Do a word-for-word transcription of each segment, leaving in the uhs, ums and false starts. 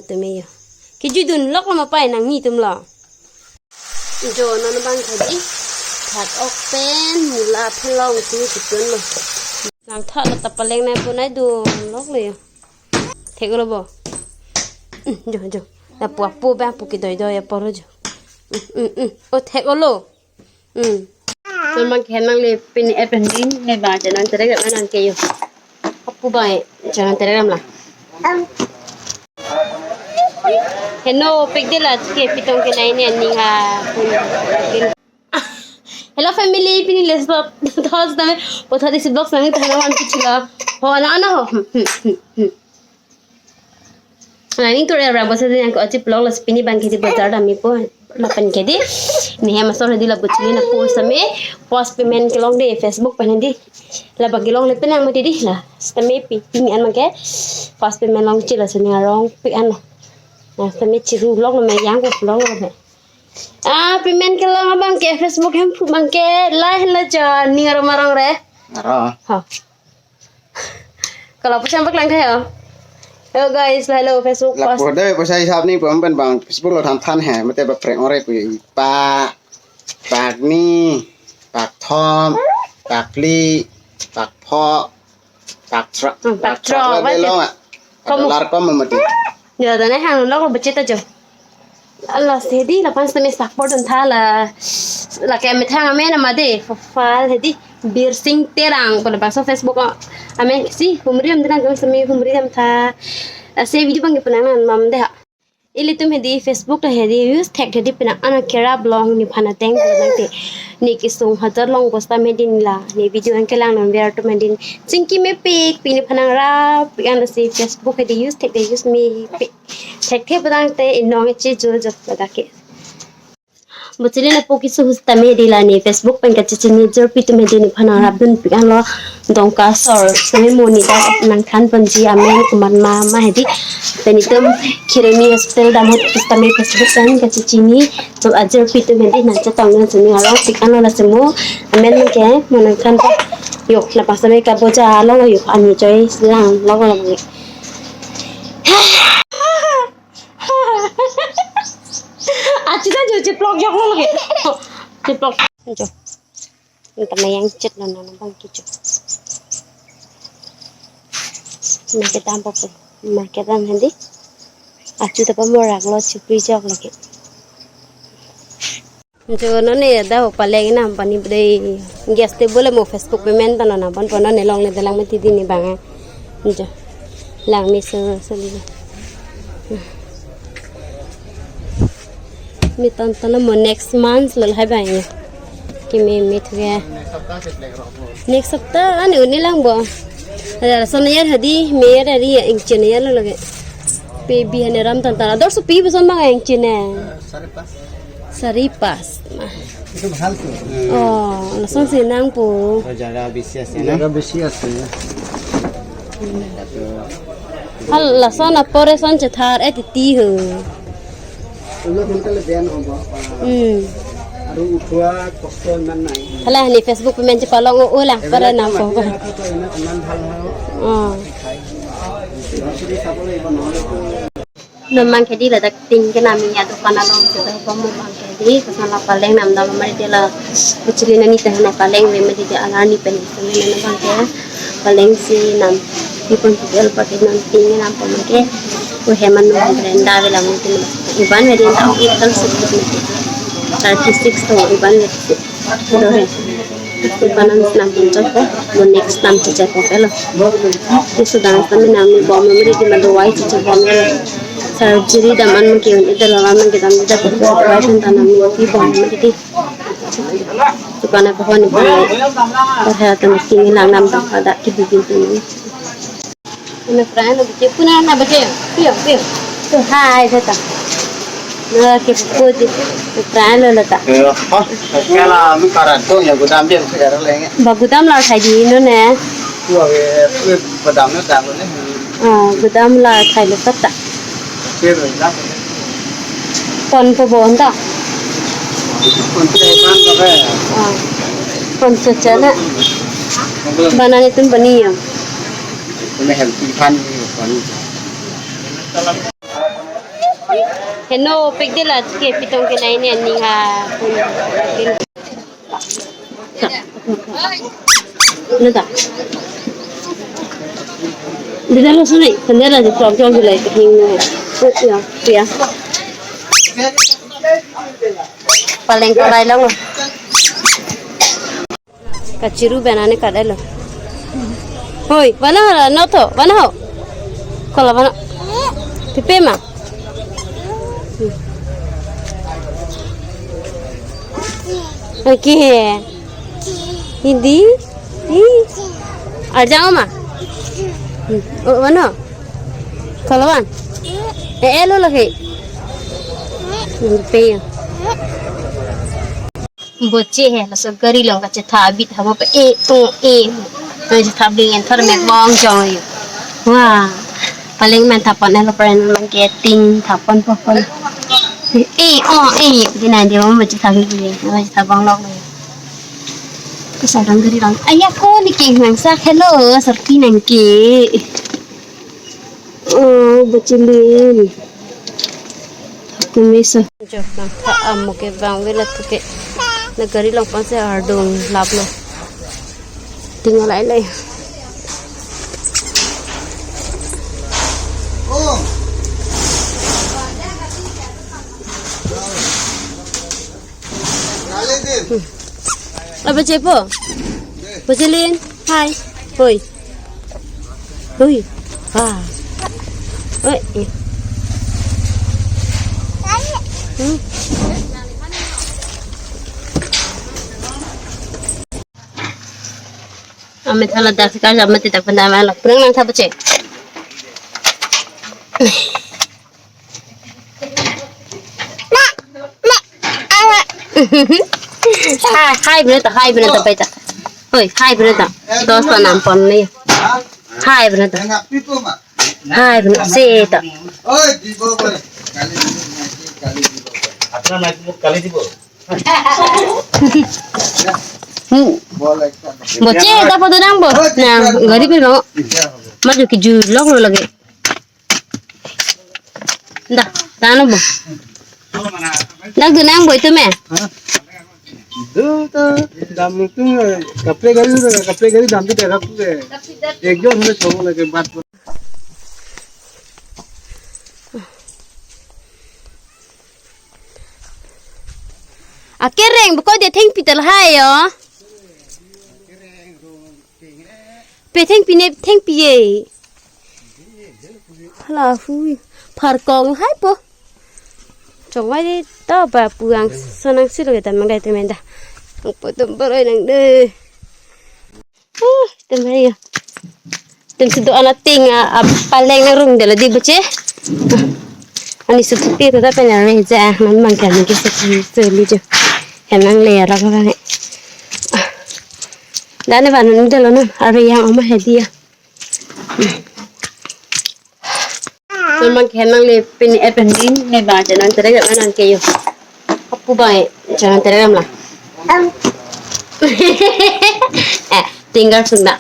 Tumi yo. Kejui dunlok lo ma pai nangji atum lo. Jo non abang ke dei. Thak-ok pen mula phelong si pitun lo. Nang thak lo ta paleng nai pu nai dunlok lo yo. Thek-olo bo. Mm, jo, jo. Lapu apu abang pu kedoidoi apor lo jo. Mm, mm, mm. O thek-olo. Hmm. Memang ke nangle pini eh pending ne ba channel terek nang ke yo. Apu ba channel terek la. Heno pek de la ke pitong ke nai ne ning ha. Hello family, pini le vlog thos dame potha disi vlog nang ta na wan pichila. Ho na na ho. Hmm, hmm, hmm, hmm. Nangning tur era basa din ko achi vlog lo si pini abang ke dei bazar dam-ipo lapen ke dei. Ne hem asor dei la buchili na post tame first payment kelong dei Facebook pen dei. La abang kelongle penang mati dei la. Tame pi pini an abang ke first payment longji la sini arong pi an. Na tame chiru vlog lo me yang ko vlog lo me. Ah, payment kelong abang ke Facebook hem pu abang ke la hen la jo ning arong arong re. Aro. Ha. Kalau pusang paklang kayo. Hello guys, hello Facebook post. Lapu dei poisa hisap ni pum pen abang Facebook lo than than he, mate ba prank ore pu ipa, pak ni, pak thom, pak phli, pak pho, pak throk. Hmm, pak throk, pak throk la mate. Dei long a. Kamu. Dollar kom mati. Ya, dana hang lo ko bachet ajo. Ala si dei lapen tame support dun tha la. La ke methang amen ama dei profile he dei Birsing Terang pu labangso Facebook amen si humri am dei nang tame humri dam tha. Lasi video abang ke penang nang mam dei ha. Ilitum he dei Facebook ta he dei use thek he dei penang ana kerap long nephan ateng pu nang te. Ne kesung hajar long bostam he dei la. Ne video an kelang nang ver atum he dei. Chingki mepik pi nephan nangrap pi an si Facebook he dei use thek he dei use mepik. Thekthe pu tangte inong eche jul jok pada ke. Buchili na po kisu hus tame dei la ne Facebook pen kachechini ajirpi atum he dei nephan nangrap dun pi an lo Dongka asor tame mo ne ta nang than ponji amen komat ma ma he dei. Pen itum Kheroni hospital dam ahut hus tame Facebook pen kachechini ajirpi atum he dei nang chetong nang sini arong pi an lo lasi mo amen ke mo nang than po. Yok na pas tame kaboja lo lo yok ani choi lang lo lo. Achi ta jo chiplok jok lo lagi. Chiplok. Jo. Nta mayang chet lo non abang ke jo. Market dam po. Market dam he dei. Achu ta pamorak lo chipri jok lagi. Jo non ne dak paleng nang pani pu dei gas table mo Facebook payment ta non nang pon pon non ne longle dalang mati dei ne abang. Jo. Lang mi so so li. Mi ton ton mo next month lo hai abang. Keme me thu ya. Next sapta ani uni lang bo. Ada son ya hadi me ya dari ya ingchen ya lo lagi. Baby hane ram tan tan. Ador so pi beson abang ingchen ya. Sari pas. Itu mahal tuh. Oh, lason si nang pu. Oh, jaga bisi ase na? Jaga bisi ase. Hal lason apore son chethar eh titi ho. Ulo sonkal beya no bo. Hmm. Aru uthua kosto iman nai. Hala ni Facebook payment chepalong o ulang para nang ko. Iman bhal ho. Oh. Siri sabole ibo no. Non abang ke dei ladak tin ke nami ya dukan along ke dak bom abang ke dei, koson la paleng nam dam mari dei la buchili nani teh na paleng ve mari dei alarni pen ke non abang ke paleng si nam ipon hotel pa ke non tin ke nam pon ke. Ko heman non brenda ve lam tin iban ve dei ta hotel se thirty six to iban ve. Ado he. Ipanan nam pon chot ko, mo next nam chichak ko pelo. Isu dang kami nam ni bom mari dei ma dawai chichak bom lo. Surgery dam an ke un ida lo lam ke dam ida ko dawai sun ta nam ni pi bom mari dei. Tukana ko honi ko. Ko ha ta mesti ngilang nam ta pada ki di di ni. Ina pran lo bije puna na bije. Piyo, piyo. To hai thata. Na ke pu di. Pran lo lata. Eh, ha? Kala mi karat to ya gudam dia ke lenge. Ba gudam la thai dei non ne. Tua ke gudam na dam ne. Ah, gudam la thai lo thata. Ke lo dam. Pon po bon ta. Pon po ban ko. Ah. Pon cha cha na. Bana ne tum bani ya. Tumhe healthy phan ni pani. Heno pek de la ke pitong ke nai ne ning ha pun. Nada. Dida lo sunai, kendera di prok jong di lai ke hing ne. Ya, ya. Paleng ko lai long. Kachiru bena ne kadelo. Hoi, bana hala, no tho, bana ho. Kola bana. Pipe ma. Oke. Hindi. Hi. Arjang ma. Oh, bana. Kola ban. Eh, eh, lo lagi. Pipe. Boche he, laso gari along kachetha abit habo pe e, to e. Kachetha bling en thar me bong jong yo. Wah. Paleng men thapon elo pren man ke ting thapon popon. E, o, e. Di nai di mo chetha bling, mo chetha bong lok. Kasa dong gari along. Aya ko ni ke nang sa hello, sarpi nang ke. Oh, bachilin. Kumesa. Jo, nangtha amo ke bang vela tu ke. Na gari along pensi ardung lap lo. Ting lai lai. Apa cepo? Bachilin. Hai. Hoi. Hoi. Ah. Oi. Hmm. Amit hala dak sekali amit tidak pernah malah. Pernah nang siapa cek? Hai, hai, bener tak? Hai, bener tak, bener tak? Hoi, hai, bener tak? Dos pa nampon ni. Hai, bener tak? Hai, bener si tak? Oi, di bawah, boy. Kali ini, kali di bawah, boy. Apna naik muk kali di bawah. Hmm. Boleh, kan. Boche, tak foto nang bo. Nah, gari pil bango. Maju ke julok lo lagi. Dah, tano bo. Dah gunang bo itu me. Hah? Itu ta dam itu, eh, kaplek gari itu, kaplek gari dam itu terap itu, eh. Ekjon hule sobo lagi bat. Akereng buko dia thengpi tel hai yo. Pe thengpi ne thengpi ye. Hala hui. Pharkong hai po. Chongvai ta ba puang sonang silo kita mang dai temen da. Ang po tum boroi nang de. Uh, tem hai ya. Tem situ anak ting a, a, paleng nang rung dela di boche. Ani situ ti tu ta penang le ja, man mang kan ke situ seli jo. Hem nangle ra ka ne. Dane ban delo na, are yang ama hedi ya. Memang ke hem nangle pini eh pending ne ba jangan terega nang ke yo. Apu ba eh jangan terega mla. Eh, tinggal sunda.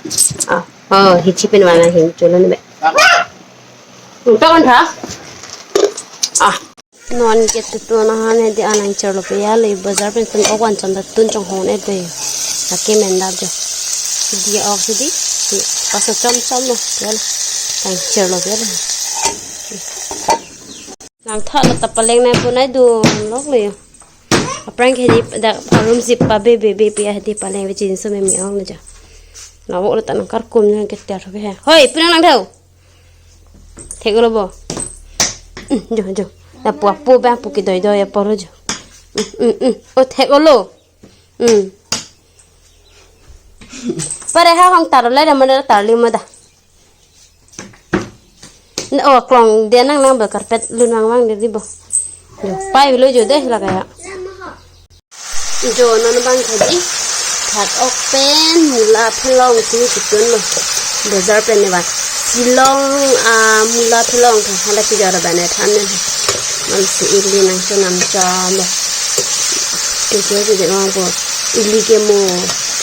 Ah, oh, hichi pin mana hin chulo ne be. Entah kan tha? Ah. Non ke tutun ahan hedi anang cherlo pe ya le bazar pen tun ok wan cham ta tun chonghong ne be. Lake men dap jo. Di ok hedi. Paso chom chom lo ya le. Tang cherlo ya le. Nangtha lo ta paleng nai pu nai dum lok le yo. Aphrang ke hedi dak room zip pa be be be pe hedi paleng be chin so me mi ong le jo. Na wo lo ta nang kar kum nang ke tiar be. Hoi, pu nang nang thau. Thek olo bo. Mm, jo, jo. Lapu apo ba apo kedoi doi apor jo. Mm, mm, mm. O thek olo. Mm. Pare ha hong taro le da mada tarli mada. Na, o klong dia nang nang ba carpet lun wang wang dia di bo. Jo, pai lo jo deh la kaya. Jo non bang tadi. Thak ok pen mula phelong si kitun lo. Bazar pen ne ba. Silong a mula phelong tha hala ki jara bane than ne. Man si ili nang so nam cham lo. Ke ke ke ke nang bo. Ili ke mo.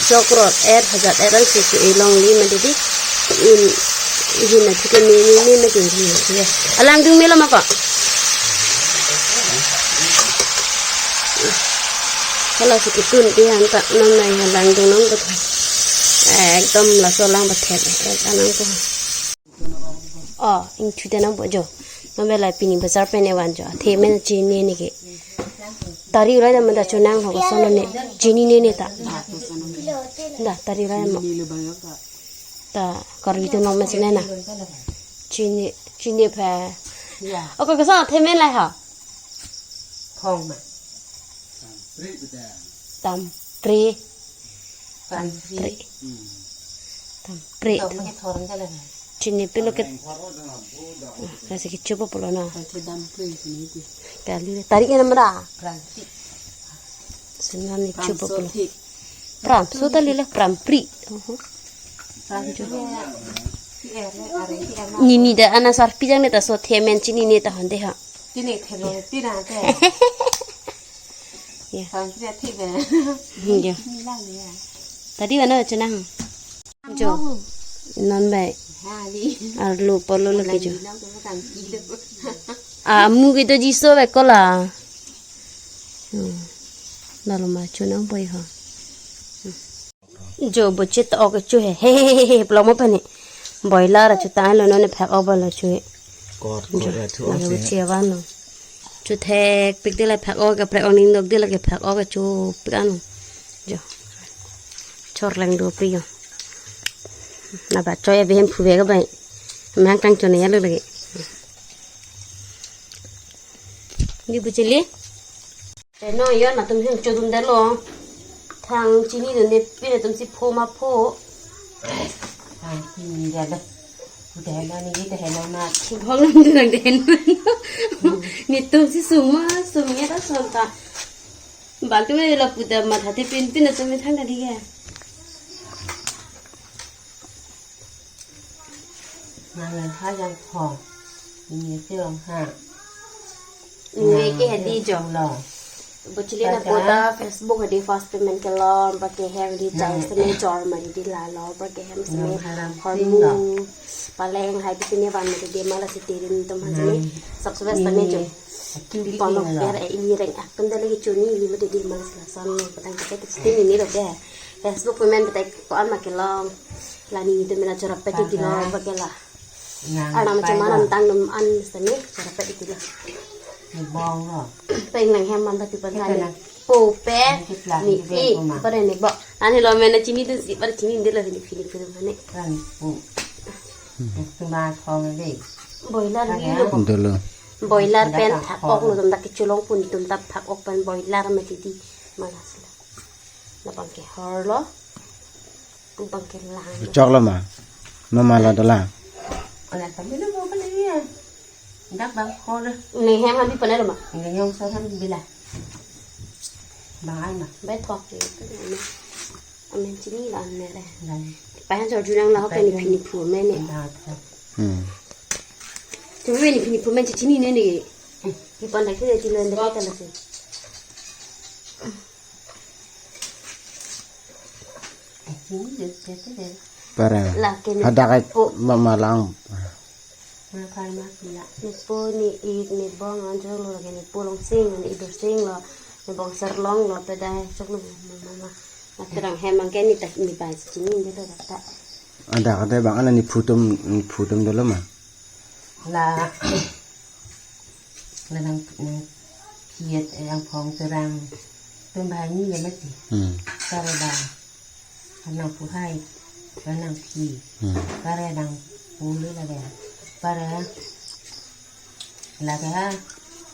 Sok rot er hajat er an si ke ilong li ma didi. In, in na thike me me me me ke ili. Alang dung me lo ma ko. Hala si kitun ti anta non nai ha langdun nangpo. Ekdom laso lang pathet. Ek anang po. Oh, ingthu te nangpo jo. Nang bela pini bazar pen evan jo. Athe men chinine ke. Tari ulai da manda chonang ho koson ne. Chinine ta. Da tari ulai mo. Ta Karbi atum nong mesen na. Chini, chini phe. Ya. Oko koson athe men lai ha. Phong ma. Tampri. Tampri. Tampri. Tampri. Chini pilo ke. Kasi kechupo pulo na. Tampri chini di. Kali tari ke namra. Tampri. Sunan ni chupo pulo. Pram, so tali la prampri. Nini da ana sarpi jang ne ta so themen chinine ta honde ha. Tini themen tina te. Ya. Tampri ati be. Ya. Tadi mana chenang? Jo. Non bai. Arlo polo lagi jo. Amu ke to jiso bai kola. Hmm. Lalu ma chonang pai ha. Jo boche to ok chu he. He he he he, pulo mo pani. Boiler chu tanglo non phak ok bala chu he. Kor Jo, kor thu lagi ok boche avan lo. Chu thek pik de la phak ok, kaprek ok ning dok de la ke phak ok chu pik ano. Jo. Chor lang do pi jo. Na ba choi abe hem phuve ka bai. Mang kang chon ya lo lagi. Ni bu chili. Te no yon atum hem chodun de lo. Thang chinidun ne pin atum si pho ma pho. Thang chinidun de. Pu de na ni de na na. Bhong nang de nang de. Netum si sung ma sung ya ta son ta. Baltum e la pu da matha te pin pin atum e thang da di ke. Nang yang ha yang thong. Ini si orang ha. Ini ke hadi jong lo. Bocili na pota Facebook hadi first payment ke lo, ba ke hem di chai sene jor mari di la lo, ba ke hem sene hormu paleng hai di sene van mari di mala si tirin tum han sene subscribe sene jong. Pi pon lo per e ini reng ak tum da lagi chuni ini mari di mala sila san lo, patang kita di sini ni lo ke. Facebook payment patang ko an ma ke lo. La ni tum mena chorap peti di lo, ba ke la. Arnam cuma nang tang num an sene chorap peti di lo. Ni bong lo. Peng lang hem man bati pan Kita tani. Nang Po pe kita ni ni beng i koma. Pada ni bo. Nani lo mena chinidun si pada chinidun lo ni pini pini mane. Kan pu. Tuma thong de. Boiler Kan ni ya. Lo bo. Dolo. Boiler Ada pen tak thak thong. Ok lo tum dak kecholong pun tum tak thak ok pen boiler mati di malas lo. Labang ke hor lo. Bang ke lang. Chok lo ma. Mama la dola. Ala kami lo bo kali ya. Dak bang ko na. Ni hem han di panai lo ma. Ni hem so han bila. Bang ai ma. Bai thok ke. Amen chini la an mere. Bang. Pahan so junang la ho ke ni Pahan. Pini phu men ne. Bang thok. Hmm. Tu men ni pini phu men chinine ne. Di pan dak ke di lo ne ka la si. Para. La ke ni Hadak ai po. Mama lang. Ma phai ma pila. Ni po ni ik ni bong anjor lo ke ni po long sing ni idur sing lo ni bong ser long lo pedai chok lo mama mama. Aterang hem ang ke ni tak ni bai chini ni lo tak. Ada ada bang ana ni phutum ni phutum dolo ma. La la nang nang kiet yang phong terang pembahani ya mati. Hmm. Kare ba nang puhai nang pi Hmm. Kare nang pulu la ya. Kare la ya.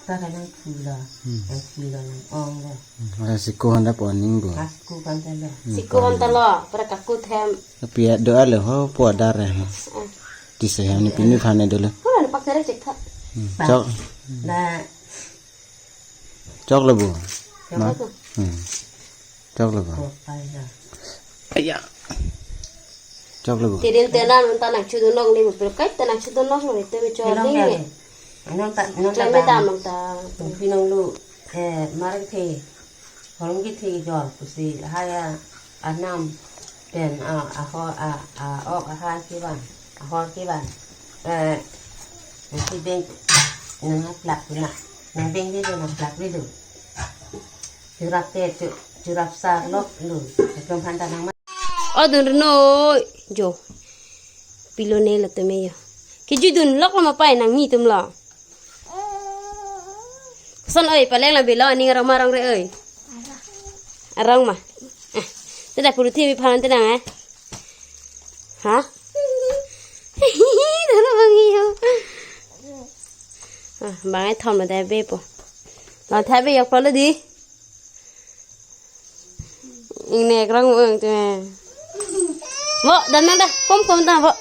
Kare nang pulo. Hmm. Nang pulo nang ong lo. Mara siko handa po ning bo. Asku kan talo. Hmm, Siko kan talo. Para kaku them. Tapi ya doa lo ho po dar ya. Di se ham ni pini phane dolo. Kau ada pakai recek tak? Hmm. Chok. Na Chok lo bo. Chok Ma? Lo. Hmm. Chok lo bo. Ko pai ya. Aya. Chok lo bo. Tirin tena nang tanang chudun long ni mo pero kai tanang chudun long ni te chok Chudun long ni ya ni. Anong ta anong ta Klem bang. Ta mang ta. Tung pinong lu. Eh, marang the. Horong ki the jor pusi haya anam. Pen a a ho a a ok a ha ki ban a hor ki ban. Eh, si beng nang plak na nang beng di nang plak di do. Surap te tu Churap sar lok lo. Keklem phan ta nang ma. O dun reno jo. Pilo ne lo teme jo. Kejui dun lok lo ma pai nangni atum lo. Son oi, paleng lo bilo, aning arong ma arong re oi. Arong ma. Eh, tidak puluh timi phan tidak eh. Hah? Dana bang iyo. Ah, bang ai thom lo ta be po. Lo ta be yok palo di. Ingnek rong ung te. Bo, dan nang da, kom kom ta bo.